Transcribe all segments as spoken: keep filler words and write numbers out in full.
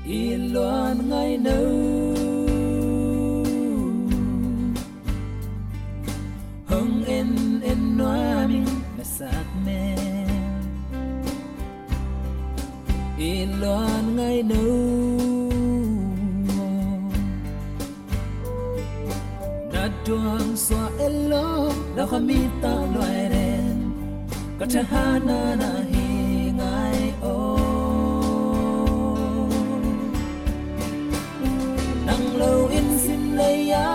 I luan ngai no, hong en en nuam ing na sat me. I luan ngai no, na duang sua elo, lau kha mi ta luai den, ka thahana na hi ngai o. Nang lo in sim lei a,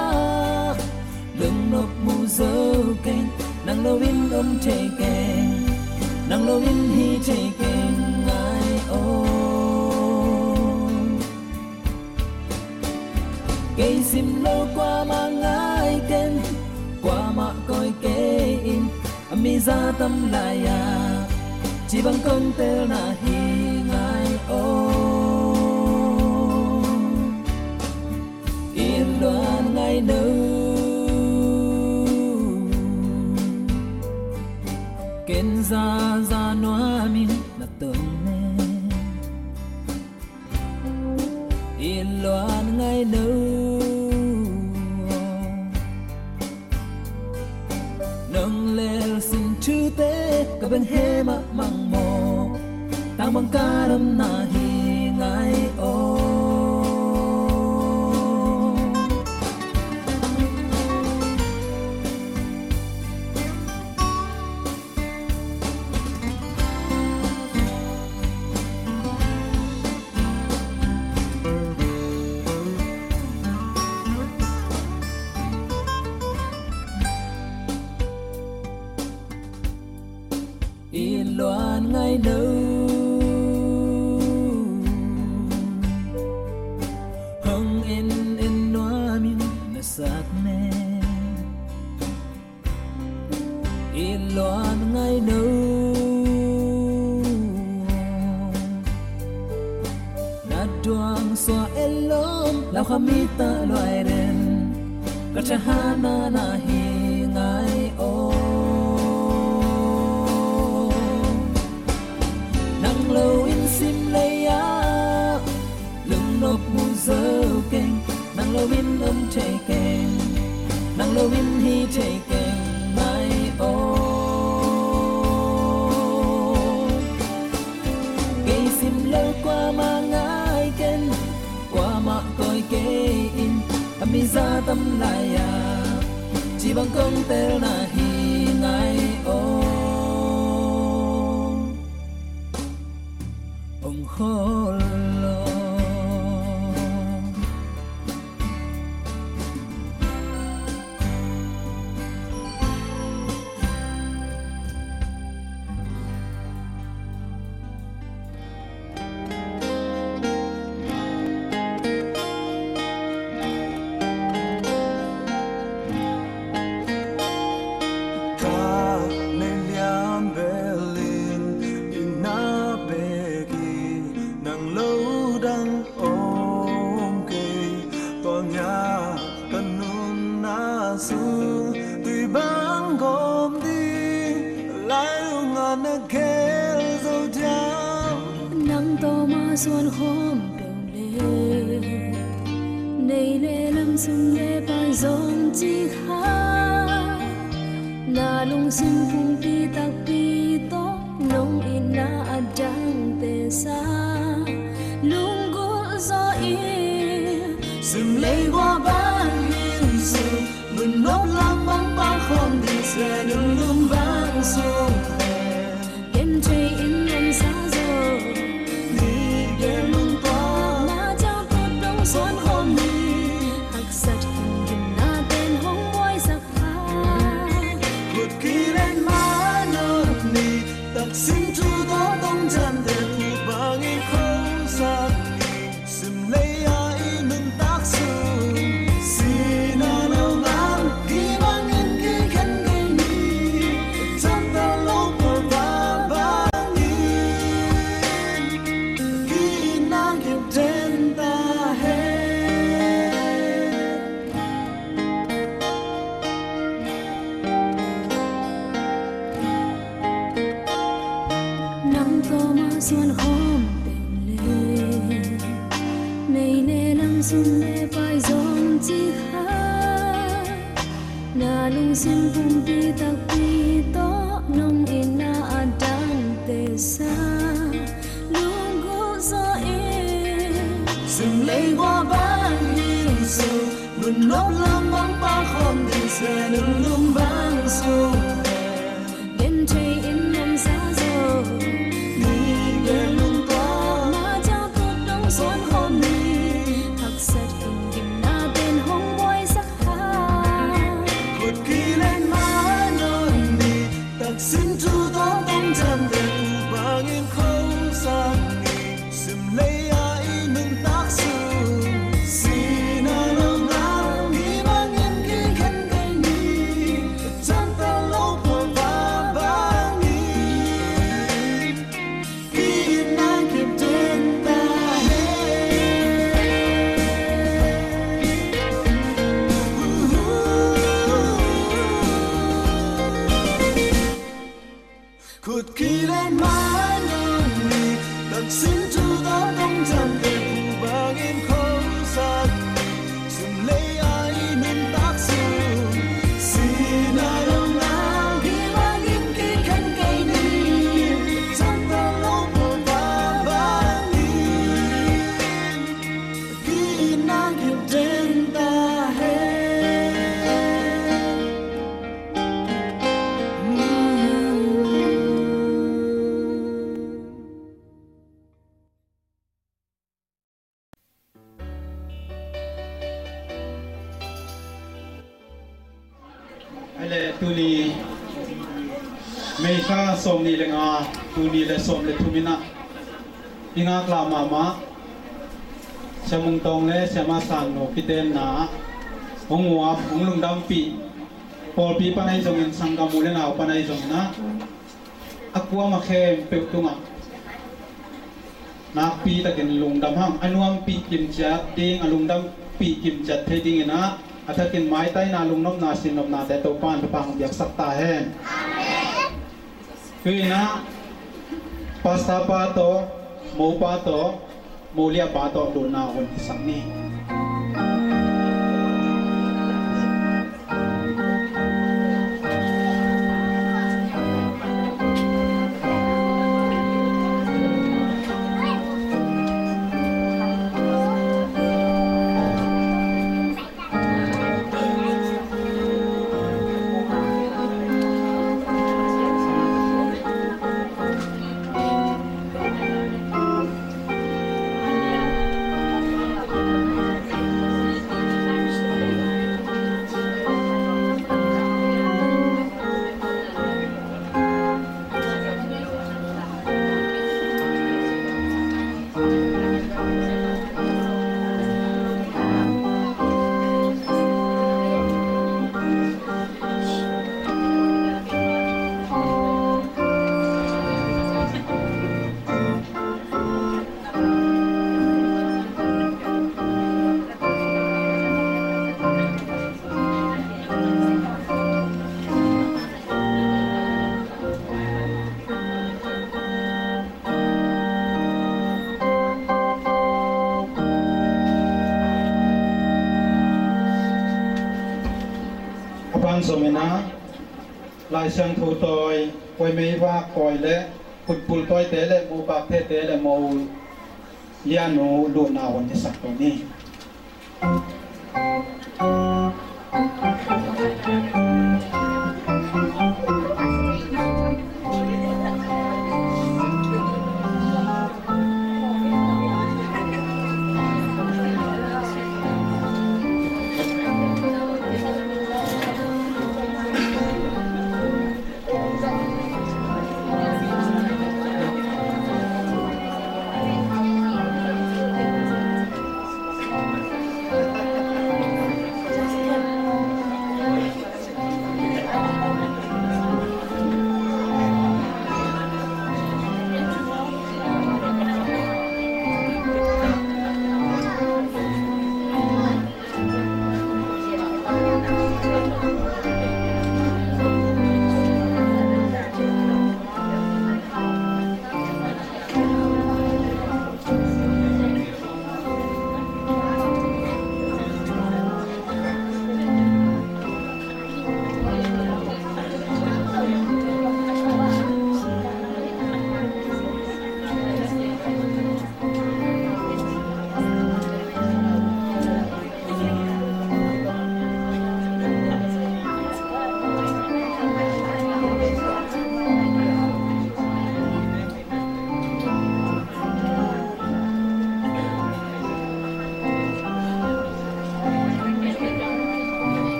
lungnop mu zo keng, nang lo in om thei keng, nang lo in hi thei keng ngai o. Kei sim lo kuamah ngai ken, kuamah koi kei in, a mi za tam lai a, ci bang kong tel na hi ngai o. I luan ngai no, ken za za nuam ing na tong ne. I luan ngai no, nong lel sin thute ka beng he mah mang mo, tang bang ka dam na hi ngai o. I luan ngai no, hong en en nuam ing na sat me. I luan ngai no, na duang sua elom, lau kha mi ta luai den, ka thahana na hi ngai o. Nang lo in sim lei a, lungnop mu zo keng, nang lo in om thei keng, nang lo in hi thei keng ngai o. Kei sim lo kuamah ngai ken, kuamah koi kei in, a mi za tam lai a, ci bang kong tel na hi ngai o. Ong khol lo. Ka nei liam belin i na beki nang lo dang om kei. Tua nia ka nunna sung tui bang gawm ding, lai lunga na gel zo diam. Nang tawma suan khawm peuh le, nei le lam sum le pai zawng ci kha. Na lungsim pumpi takpi tawh nong itna a dangte sa, lunggulh zaw in. Sim lei gua bang hin suk, nunnom lam bang pang khawm ding se, nunnom bang suk le, gen thei in ngan sa zaw. Ni gen lungtuak na ciang tut dong suan khawm ni, haksat him gimna ten hong buaisak. Kut kilen manok ni, taksim thu tawh tong cian te thu bang i khosak ni. Sim lei a i nuntak sung, sina lo ngang, ki bangin ki khen kei ni. Chan ta lo ko ba bangin, ki na ki den ta he. Nang tawma suan khawm peuh le, Sim le pai zong ci kha, na lungsim pumpi takpi tawh nong itna a dangte sa lunggulh zaw in. Sim lei gua bang hi suk, nunnuam lam bang pa khawm ding se, nunlum bang suk. Gen thei in nuamsa zo ni, gen lungkua ma ca put dong suan khawm ni. Haksat in gimna ten hong buaisak ha. Khut kilen ma nawn ni, taksin thu tawh tong ciamteh thu bangin khosak ni. Sim lei a i nuntak sung, sihna lo ngal hi bangin kikhen kei ni. Cangtel lo phual pa bangin ki-itna kip den ta hen. Khut kilen ma nawn ni, taksin thu tawh tong ciamteh thu bangin khosak. Sim lei a i nuntak sung, sihna lo ngal hi bangin kikhen kei ni. Cangtel lo phual pa bangin ki-itna kip den ta hen. Ai le tuni May kha sawmnih le nga, tuni le sawm le thum in ah i ngaklah mahmah Sia Mung Tawng le Siama San Nu kitenna ah hong uap, hong lungdampih, pawlpi pan ahi zongin, sanggam u le nau pan ahi zongin ah, a kuama khempeuh tungah nakpi takin lungdam hang. A nuampih kimciat ding, a lungdampih kimciat thei dingin ah, a thakin maitaina, lungnopna, sinnopnate Topa in Topa hong piaksak ta hen. Tu-in ah Pastor pa tawh, mopa tawh, moliapa tawh lutna hun hisak ni. A ban zong in ah, Lai Siangtho tawi, Khuaimei vak tawi le, Khutpul tawite le, Mopakthete le, Mo Lianu lutna hun hisak to ni.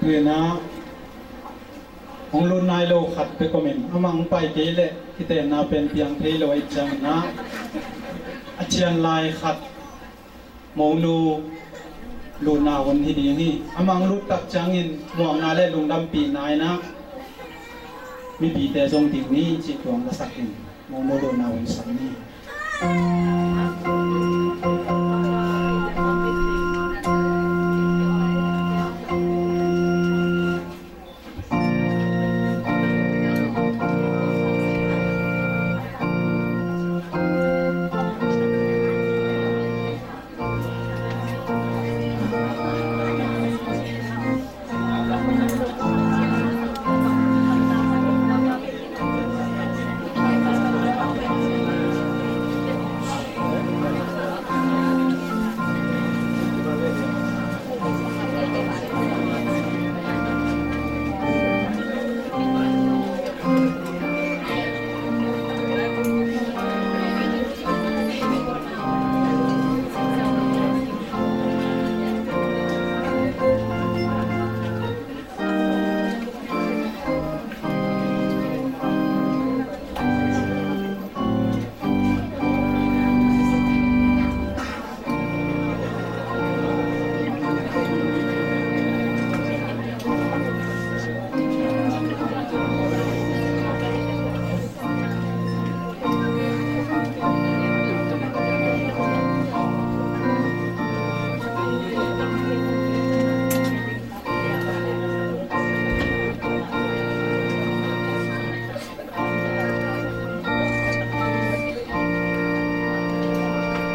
Tu-in ah hong lut nai lo khat pek om in, amah hong pai kei leh kitenna pen piang thei lo ahih ciangin ah, a cian lai khat monu lutna hun hi ding hi. Amah hong lut tak ciangin muakna le lungdampihna in ah mipite zong ding ni cih tuang lasak in, monu lutna hun sak ni.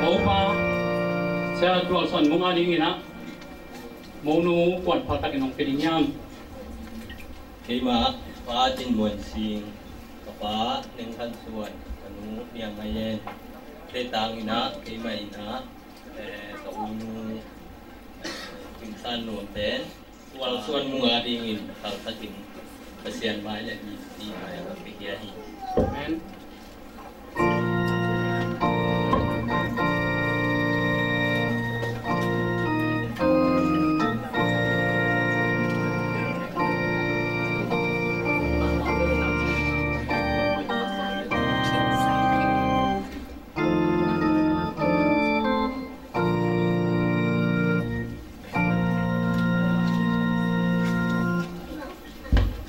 Mopa Sia Tual Suan Mung a dingin ah, monu kuan phal takin hong pia ding hiam? Keimah Pa Cin Muan Sing, ka pa Neng Khan Suan, ka nu Niang Ngai En, te tangin ah keimah in ah, eh, ka unu, eh, Cing San Nuam pen Tual Suan Mung a dingin phal takin Pasian mai le mite mai a ka pia hi. Amen.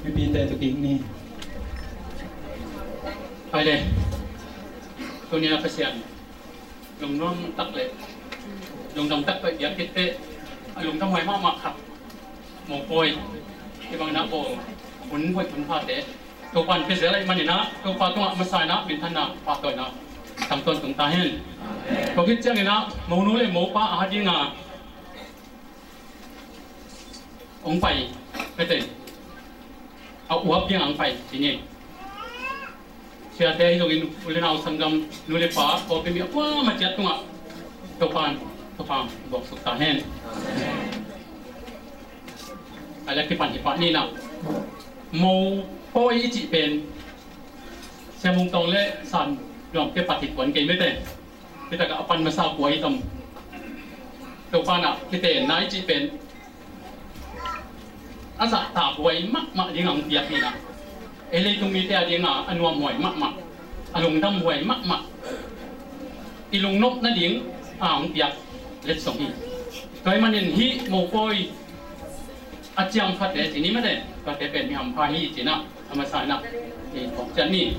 Mipite tu kik ni. Hai le. Tuni a Pasian lungnuam tak le lungdam tak pai biak khit teh, a lungdam huai mahmah khat, mopawi i bang na bawl hun hoih hun phate Topa'n pia zel ahih manin ah, Topa tungah masa in ah minthanna, pahtawina tangtawn tung ta hen. Tua khit ciangin ah monu le mopa a ha ding a hong pai, pete a uap ding a hong pai ci ni. Siate ahi zongin u le nau sanggam, nu le pa, pawlpi mi a kuamah ciat tungah Topa'n thupha buaksuk ta hen. A le kipan hi pah ni in ah, mopawi i cih pen Sia Mung Tawng le San Nuam te pat hi kuan kei mete. Hi takah a pan masa kua hi tam? Topa'n ah kitenna i cih pen a zahtak huai mahmah ding a hong piak hi in ah, ei leitung mite a ding a a nuamhuai mahmah, a lungdamhuai mahmah, i lungnopna ding a hong piak letsong hi. Tua ahih manin hih mopawi a ciam khat le ci ni mate, tuate pen mi hampha hi ci in ah a masa in ah i phawk ciat ni.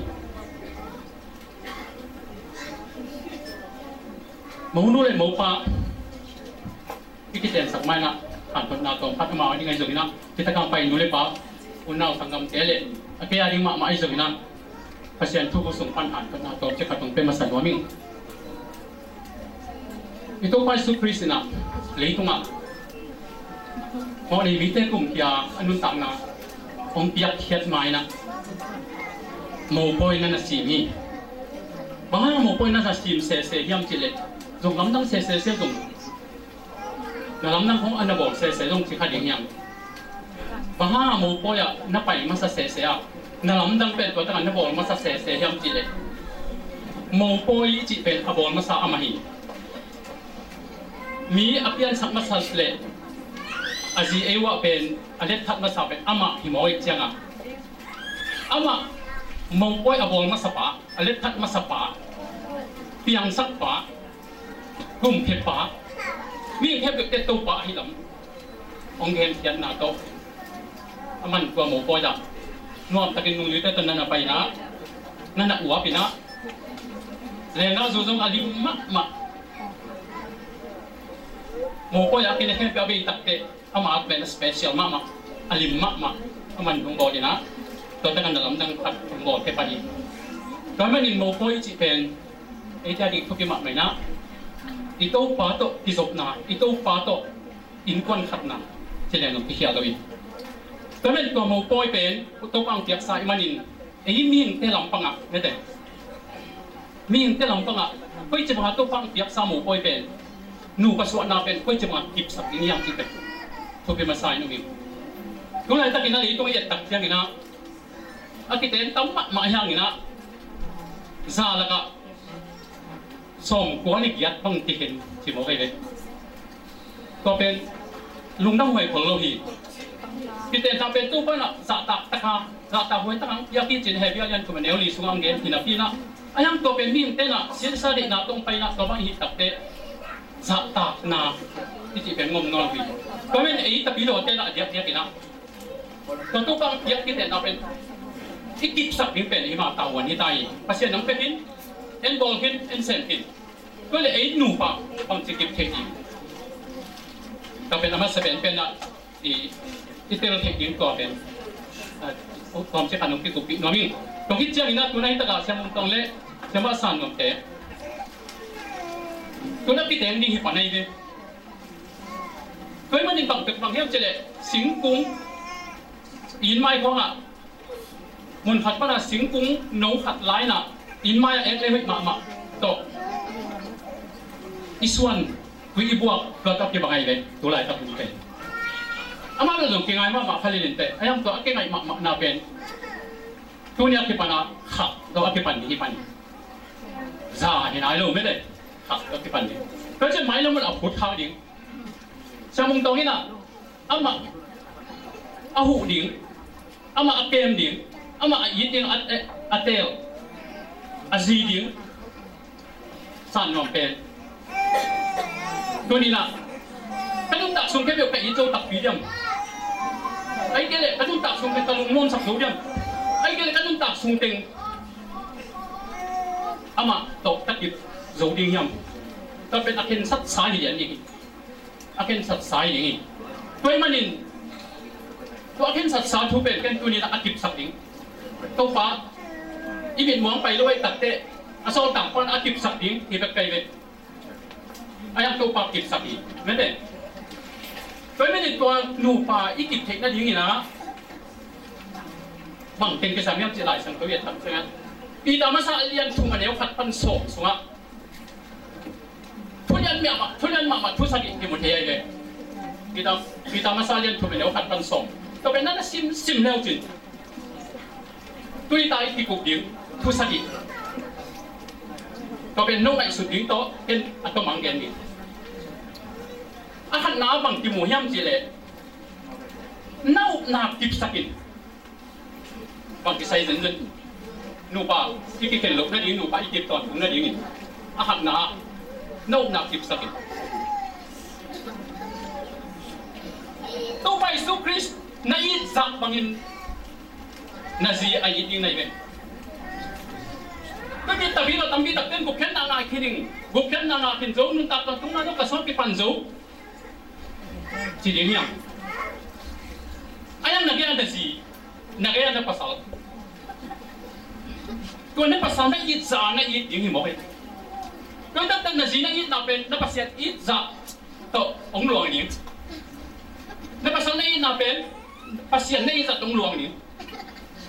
Monu le mopa i kiteensak ma in ah, hanthotna tawm khat amau a ding ahi zongin ah, hi takah pai nu le pa, u nau sanggamte le a kei a ding mahmah ahi zongin ah, Pasian thu sung pan hanthotna tawm ci khat hong pia masa nuam ing. I Topa Jesu Khrist in ah leitungah mawhnei mite kumkhia a nuntakna hong piakkhiat ma in ah, mopawi na na sim hi. Bang hang mopawi na na sim sese hiam cih leh, zong lamdang sese sia zong, na lamdang khong a na bawl sese zong ci kha ding hiam? Bang hang mopawi ah na pai masa sese a, na lamdang pen tua takah na bawl masa sese hiam cih leh, mopawi i cih pen a bawl masa amah hi. Mi a piansak masa le A zi ei uah pen a letkhat masa pen amah hi maw, ei ciangah amah mopawi a bawl masa pa, a letkhat masa pa, piangsak pa, gumkhe pa, mi khempeuh te Topa ahi lam hong genkhiatna tawh a man tua mopawi ah nuamtakin nungzuite tawh na na pai inah, na na uap inah, lenggah zu zong a lim mahmah. Mopawi ah kine khempeuh a bei takteh amah pen a special mahmah, a lim mahmah a man hong bawl inah, tua takah na lamdang khat hong bawl khe pan hi. Tua manin mopawi cih pen eite a dik thupi mahmah inah, i Topa tawh kizopna, i Topa tawh innkuan khatna ci leng zong kikhial lo hi. Tua manin tua mopawi pen Topa hong piaksa ahih manin ei mihingte lampangah, mete, mihingte lampangah koici bangah Topa hong piaksa mopawi pen, nupa suahna pen koici bangah kipsak ding hiam cih pen thupi masa in um hi. Tulaitakin a leitung i ettak cianginah a kiten tam mahmah hianginah za lakah sawmkua le giat bang kikhen ci mawk ahi ve. Tua pen lungdam huai khol lo hi. Kitenna pen Topa inah zahtak taka, zahtak huai taka hong piak hi cin Hebru a lian thum a neu li sungah hong gen hi napi inah, a hiang tua pen mihingte inah siatsa deihna tawh hong pai inah tua bang i hih takteh zahtakna i cih pen ngom nawn hi. Tua pen ei tapidawte inah a diakdiak inah tua Topa hong piak kitenna pen i kipsak ding pen ei mah tavuan hi ta hi. Pasian nang pia khin, en bawl khin, en sem khin. Tua leh ei nupa bangci kip theih ding, tua pen a masa penpen ah i, i tel theih ding tua pen, ah, tawmcik khat hong kikupih nuam ing. Tua khit ciangin ah tu-in ah hi takah Sia Mung Tawng le Sia Mah San Nuamte tu-in ah kiteng ding hi pan ahi ve. Tua ahih manin bang pek bang hiam cih leh singkung, inn mai khawngah mun khat panah singkung no khat lai-inah inn mai-ah ek le hoih mahmah tawh i suan, tui i buak, tua tawh kibang ahi ve. Tulaitak hun pen amah bel zong kingai mahmah kha lel inteh, a hiang tua a kingaih mahmahna pen tuni a kipan a khat tawh a kipan ding hi pan hi. Za hi nai lo mete, khat tawh kipan ding. Tua ciang mailam un a phut khak ding. Sia Mung Tawng in ah amah a huh ding, amah a kem ding, amah a it ding, a, a, a teel, a zi ding San Nuam pen. Tuni-in ah ka nuntak sung khempeuh ka it zo takpi diam? Ahih kei leh ka nuntak sung pen ka lungnuamsak zo diam? Ahih kei leh ka nuntak sung teng amah tawh ka kip zo ding hiam? Tua pen a khensatsa hi lian ding hi. A khensatsa hi ding hi. Tua ahih manin tua a khensatsa thu pen ken tuni-in a kipsak ding. Topa i mitmuang pai lo ahih takteh a sawltak pan a kipsak ding hi bek ka hi ve. A hiang Topa kipsak hi mete. Tua ahih manin tua nupa i kip theih nadingin ah bang teng kisam hiam cih Lai Siangtho i et tak ciangin Peter masa a lian thum a neu khat pan sawm sungah thulian mahmah, thulian mahmah thu sagih kimu thei ahi ve. Peter, Peter masa a lian thum a neu khat pan sawm. Tua pen na na sim, sim le uh cin. Tuni-in ah i kikup ding thu sagih, tua pen no ngaihsut ding tawh ken a tom hong gen ding. A khatna ah bang kimu hiam cih leh na upna kipsak in. Bang kisai zenzen. Nupa i kikhen loh nading, nupa i kip tawntung nadingin a khatna ah na upna kipsak in. Topa Jesu Khrist na it zah bangin na zi a it ding na hi ve. Tua pen tampi lo, tampi tak ten gupkhiatna ngah khin ing, gupkhiatna ngah khin zo, nuntak tawntungna tawh ka sawt kipan zo ci ding hiam? A hiang na gei-a na zi, na gei-a na pasal, tua na pasal na it zah na it ding hi mawk hi. Tua taktak na zi na itna pen na Pasian it zah tawh hong luang ding. Na pasal na itna pen Pasian na it zah tawh hong luang ding.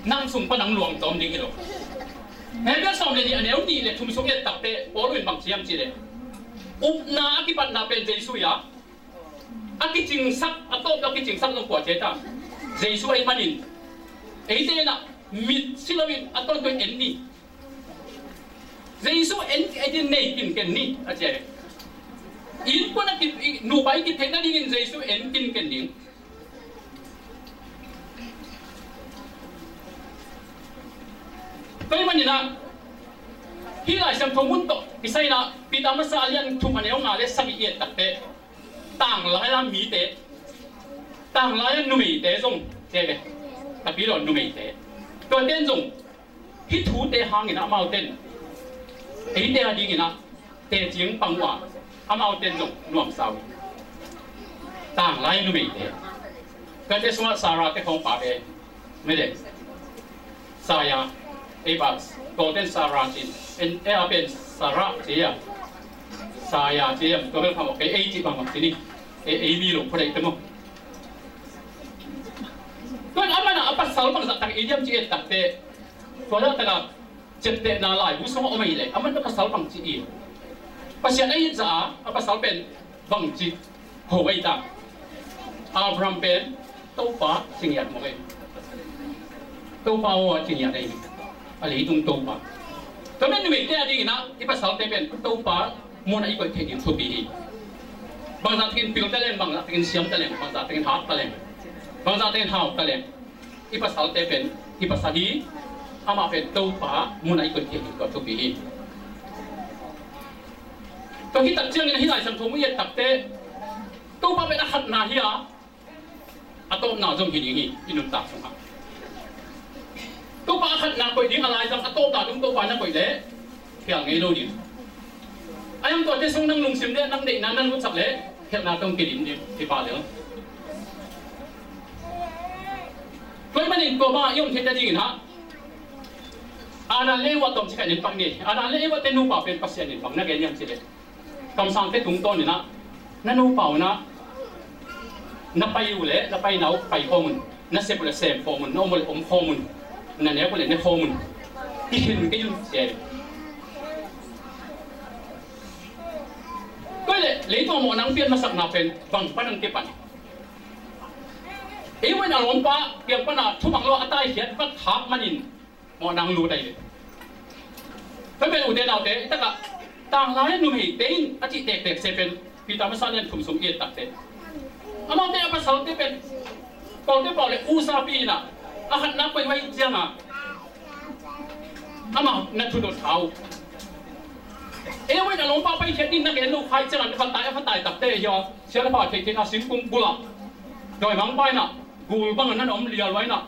Nang sung pan hong luang tawm ding hi lo. Hebru sawm le nih a neu nih le thum sung i et takteh Paul in bang ci hiam cih leh upna a kipatna pen Jesu hi a, a kicingsak, a tawp a kicingsak zong kua ci hiam? Jesu ahih manin eite in ah mit si loin a tawntung en ni. Jesu en, en nei kinken ni a ci hi. Innkuan a kip, i, nupa i kip theih nadingin Jesu en kinken ding. Tua ahih manin ah, hih Lai Siangtho mun tawh kisai in ah, Peter masa a lian thum a neu nga le sagih i et takteh, tanglai-a mite, tanglai-a numeite zong, te ve, tapi lo numeite, tuate in zong hih thute hangin ah amaute in eite a dingin ah teci pang uh a, amaute in zong nuamsa uh hi. Tanglai numeite, tuate sungah Sarah te khawng pha ve. Mede, Saya, ei pha, Golden Sarah cin, en, ei a pen Sarah ci a, Saya ci a, tua bel phamawh kei, ei cih bangbang ci ni, ei, ei mi lo phudaih te maw. Tua in aman a pasal bangzah tak i diam ci et takteh, tua zah tak a ciaptehna laibu sungah om ahih leh, aman a pasal bangci i, Pasian a it zah a, a pasal pen bangci ho ahi ta. Abraham pen Topa ci ngiat mawk ei. Topa aw a ci ngiat ei. A leitung Topa. Tua pen numeite a dingin ah i pasalte pen Topa mun ah i koih theih ding thupi hi. Bangzah takin pil ta leng, bangzah takin siam ta leng, bangzah takin hak ta leng, bangzah takin hau ta leng, i pasalte pen i pasal hi. Amah pen Topa mun ah i koih theih ding tua thupi hi. Tua hi tak ciangin hih Lai Siangtho mun i et takteh, Topa pen a khatna hi a, a tawpna zong hi ding hi i nuntak sungah. Topa a khatna koih ding a laizang, a tawpna dong Topa na koih leh khial ngei lo ding. A hiang tuate sung nang lungsim le nang deihna na lutsak leh khialhna tawh kidim ding hi pah lel. Tua ahih manin tua bangah i om theih nadingin ah, Adam le Eva tawmcik khat in pang ni. Adam le Eva te nupa pen Pasian in bang na gen hiam cih leh, kamsangte tungtawn in ah, na nupa un ah na pai uh leh na paina uh pai khawm un, na sep uh leh sem khawm un, na om uh leh om khawm un, na nek uh leh ne khawm un, kikhen kei un ci hi. Tua leh leitung a mawhna pian masakna pen bang pan hong kipan? Eva in a lawmpa kiang pan a thumang lo a taikhiat vat khak manin mawhna hong lut ahi ve. Tua pen ute naute, i takah tanglai numeite in a cih tektek se pen Peter masa lian thum sung i et takteh, amaute a pasalte pen Kawlte pau le usapi in ah, a khatna koih uh ahih ciangin amah na thudot kha uh. Eva in a lawmpa paikhiat ding na gen lo kha ahih ciangin, a khatai, a khatai takteh hi a, sial a pha theihtheihna singkung bul ah, dawimangpa in ah gul bangin na om lial uh in ah,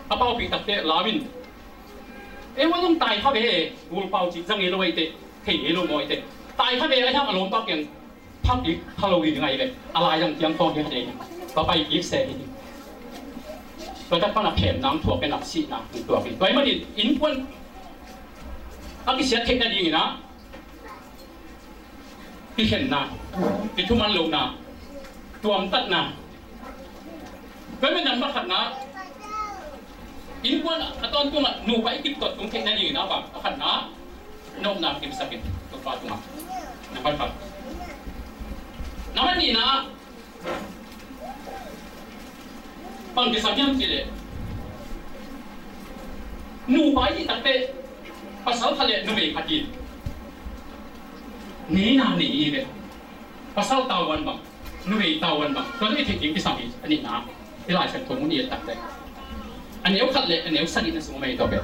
a paupih takteh lam in, Eva zong tai kha ve, gulpau cih za ngei lo ahih teh, thei ngei lo maw ahih teh, tai kha ve, a hiang a lawmpa kiang pha kik pha lo hi ding ahi ve. A laizang ciang khawng hi ding, va pai kik se hi ding. Tua tak pan a phemna hong thuak in ah, sihna hong thuak in. Tua ahih manin innkuan a kisiat theih nadingin ah, kikhenna, kithuman lohna, tuamtatna. Tua ahih manin nambat khatna, innkuan a tawntung ah nupa i kiptuak tung theih nadingin ah, bang a khatna, nopna kimsak in, Topa tungah. Nambat khat. Nambat nihna, bang kisam hiam cih leh, nupa i cih takteh, pasal khat le numei khat hi. Neihna nei hi ve. Pasal tavuan bang, numei tavuan bang, tua i theih ding kisam hi. A nihna, hih Lai Siangtho mun i et takteh, a neu khat le a neu sagihna sung om ahi tua pen.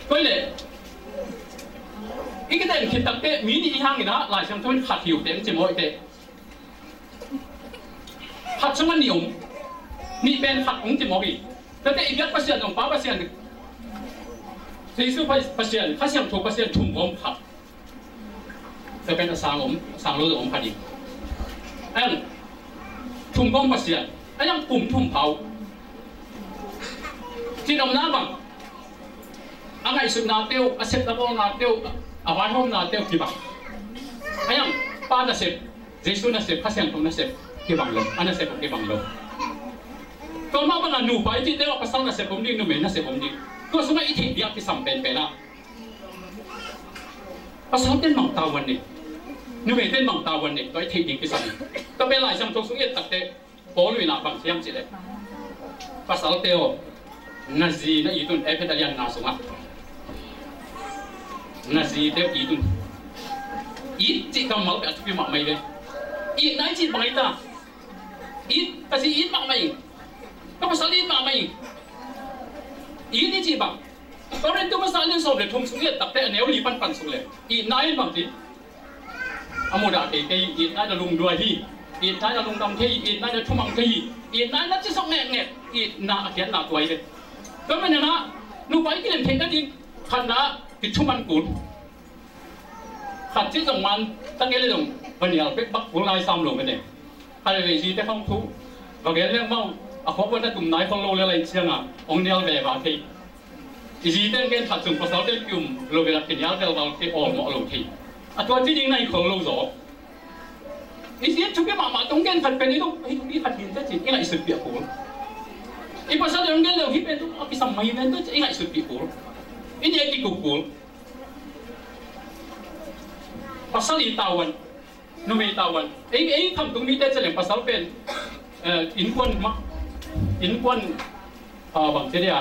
Tua leh i kiten khit takteh, mi nih i hangin ah Lai Siangtho in khat hi uh teh hong ci maw ahih teh, khat sungah nih om, nih pen khat hong ci maw hi. Tua teh i biak Pasian zong Pa Pasian, Jesu Pa-, Pasian, Kha Siangtho Pasian, thum gawm khat. Tua pen a sang om, a sang lo zong om kha ding. A hiang thum gawm Pasian, a hiang kum thum pha uh. Cih omna bang, a ngaihsutnate uh, a sepna bawlnate uh, a vaihawmnate uh kibang. A hiang Pa nasep, Jesu nasep, Kha Siangtho nasep kibang lo, a nasep uh kibang lo. Tua mah bangin nupa i cihte uh pasal nasep om ding, numei nasep om ding. Tua sungah i theih diak kisam penpen ah, pasalte'n mang tavuan ni, numeite'n mang tavuan ni, tua i theih ding kisam hi. Tua pen Lai Siangtho sung i et takteh, Paul in ah bang ci hiam cih leh, pasalte aw, na zi na it un, Efesa lian nga sungah, na zite uh it un. It cih kammal pen a thupi mahmah hi ve. Itna i cih bang hi ta? It, ka zi it mahmah ing. Ka pasal it mahmah ing. It i cih bang, Korin tu masa lian sawm le thum sung i et takte a neu li panpan sung le itna in bang ci. A mudah kei kei, itna in a lungduai hi. Itna in a lungdam thei hi. Itna in a thumang thei hi. Itna in a cisok ngekngek. Itna a khiatna tua hi ve. Tua manin ah nupa i kilem theihna ding khatna, kithuman kul. Khat cih zong man tak e le zong va nial pek bak kul lai sam lo mete. Khat le i zite khong thu va gen leng bang a khuak ua na tum nai khol lo le lai cianga hong nial ve va thei. I zite hong gen khat zong pasalte kium lo ve la kinial velval kei awlmawh lo thei. A tua ci ding na hi khol lo zaw. I zi thupi mahmah tong gen khat pen i dong, i thupi khat hin te cin i ngaihsut piak kul. I pasal hong gen lo hi pen dong a kisam mai nen te cin i ngaihsut piak kul. I nia kikup kul. Pasal i tawan, numei tawan. Ei, ei khamtung mite celeng pasal pen, eh, innkuan mah, innkuan, ah, bang ci dia,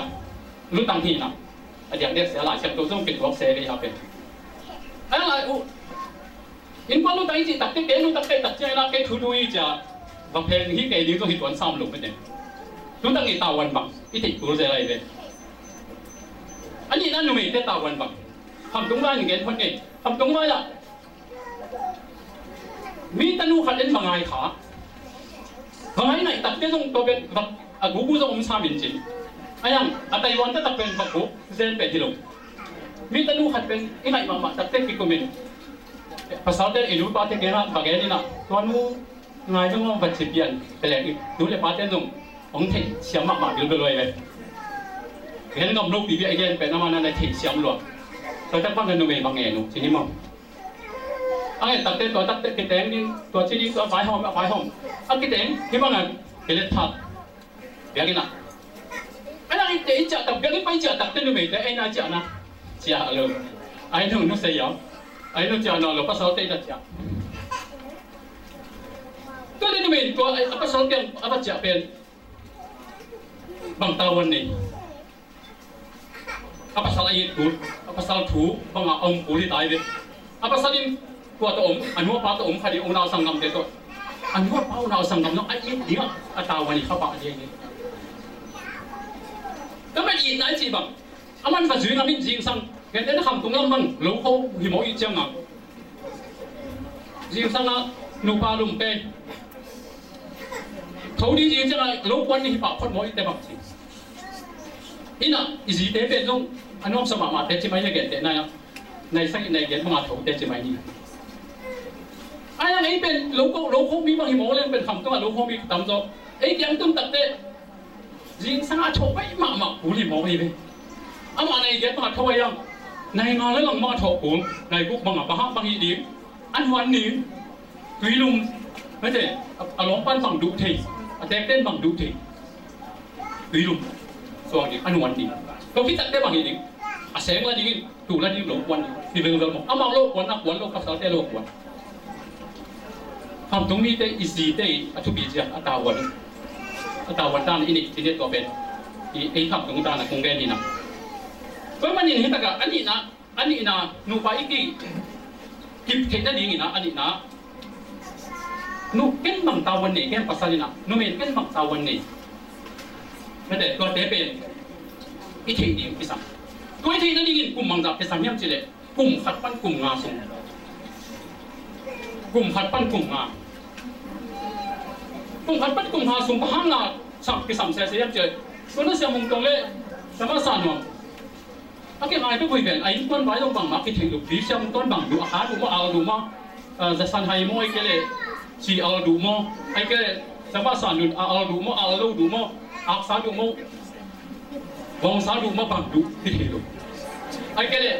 lutang hina. A diakdiak sia Lai Siangtho zong kituak se ve a pen. Ai lai uh. Innkuan lutang i cih takte, kei lutang kei tak ciang i la kei thu thu i cia. Va pheng hi kei ding zong hi tuan sam lo mete. Lutang i tawan bang i theih kul zel lai ve. A nihna numeite tawan bang. Khamtung vai ni gen phot ngei. Khamtung vai ah mi tanu khat en va ngai kha. Va ngai ngai takte zong tua pen va a gugu zong om sam in cin. A yang a Taiwan taktak pen va guk zen pen hi lo. Mi tanu khat pen i ngaih mahmah takte kikumin. Pasalte i nupate gen ah va gen in ah tua nu ngai zong va ci pian pelek i nu le pate zong hong theih siam mahmah bilbel ua i ve. Gen ngam lo pi bia i gen pen amah na na theih siam lua. Tua tak bang na numei bang ngen uh ci ni maw. A ngen takte tua takte kiteng ding tua ci ding tua vaihawm a vaihawm. A kiteng hi bang a kilet phat. Biakinn ah. Ai nang i te i ciah tak biakinn pai ciah takte numeite ei na ciah na. Ciah lo. Ai nu nu sei yam. Ai nu ciah na lo pasalte i ta ciah. Tua le numei tua a pasal piang a va ciah pen. Bang tawan nei. A pasal a it kul, a pasal thu bangah a om kul hi tai ve. A pasal in tua tawh om, a nu a pa tawh om kha ding, unau sanggamte tawh. A nu a pa unau sanggam no a it dingah a tawan i khapah ding hi. Ka man itna i cih bang, a man ka zui ngam in zingsang, gentehna khamtung lam bang lo kho hi maw i cianga. Zingsang a nupa lumte tho ding zing ciangah lo kuan ni hi pah phot maw i te bang ci. Innah i zite pen zong a nuamsa mahmahte ci mai na gentehna ah nai sagih nai giat banga thote ci mai ni. Ai ang ei pen lo ko lo ko mi bang hi maw leng pen khamtungah lo ko mi tam zaw. Ei kiang tum takte zingsang a thawh bai mahmah kul hi mawk hi ve. Amah nai giat bangah thawh a hiam? Nai nga le lang bangah thawh kul. Nai guk bangah bang hah bang hi ding? An huan ding. Tuilum. Mete a lawngpan bang duh thei. A tekten bang duh thei. Tuilum. Suang ding an huan ding. Tua khitatte bang hi ding? A seng la dingin. Tua la ding lo kuan hi velvel maw? Amau lo kuan, a kuan lo, pasalte lo kuan. Khamtung mite i zite i a thupi ciang a tavuan, a tavuan dan i neih cine tua pen i ei khamtung dan a kong gen hi na. Tua manin hi takah a nihna, a nihna nupa i ki kip theih nadingin a nihna nu ken bang tavuan nei, ken pasal in a numei ken bang tavuan nei. Mete tuate pen i theih ding kisam. Tua i theih nadingin kum bangzah kisam hiam cileh kum khat pan kum nga sung. Kum khat pan kum nga. Kum khat pan kum nga sung bang hang na sam kisam sese hiam cileh. Tua na siam hong tong le sama sa nuam. A kei ngai pe bui pen a innkuan vai zong bangmah kitheih lo pi siam tuan bang duh a kha duh maw, al duh maw, zasan hai maw, ai kei le si al duh maw, ai kei le zama san dun a al duh maw, al lo duh maw, aksa duh maw, bawngsa duh maw, bang duh kitheih lo. Ai kei le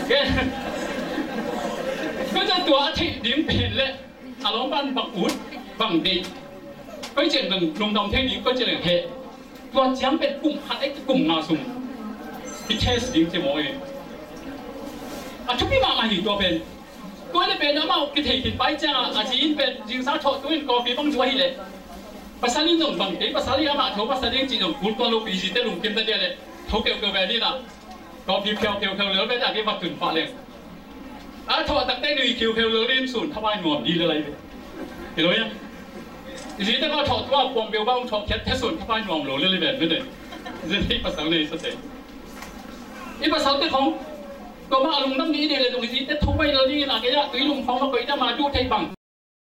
kei kei tua a theih ding pen le a lawngpan bang ut, bang deih, koi cian bang lungdam thei ding, koi cian bang heh. Tua ciang pen kum khat ai kum nga sung i test ding ci maw e. A thupi mahmah hi tua pen. Tua le pen amau kithei khin pai ciang a, a ci in pen zingsang thawh tu in coffee bang zuah hi le. Pasal in zong bang kei pasal in amah tho pasal ding ci zong kul tua lo pi zi te lungkim ta dia le. Tho keukeu ve ni la. Coffee phiau keukeu le ve ta kei va tun pah leng. A thawh takte nui keukeu le lim sun thabai nuam ni le lai ve. Hi lo ia. I zite kong thawh tua puang beuh bang thawh khiat te sun kha pai nuam lo le le ven mete. Zite i pasal nei sa te. I pasal te khong tua ma a lungdam ni i deih le zong i zite tho pai lo ding in a kei a tui lum khong ma koi dam a duh thei bang.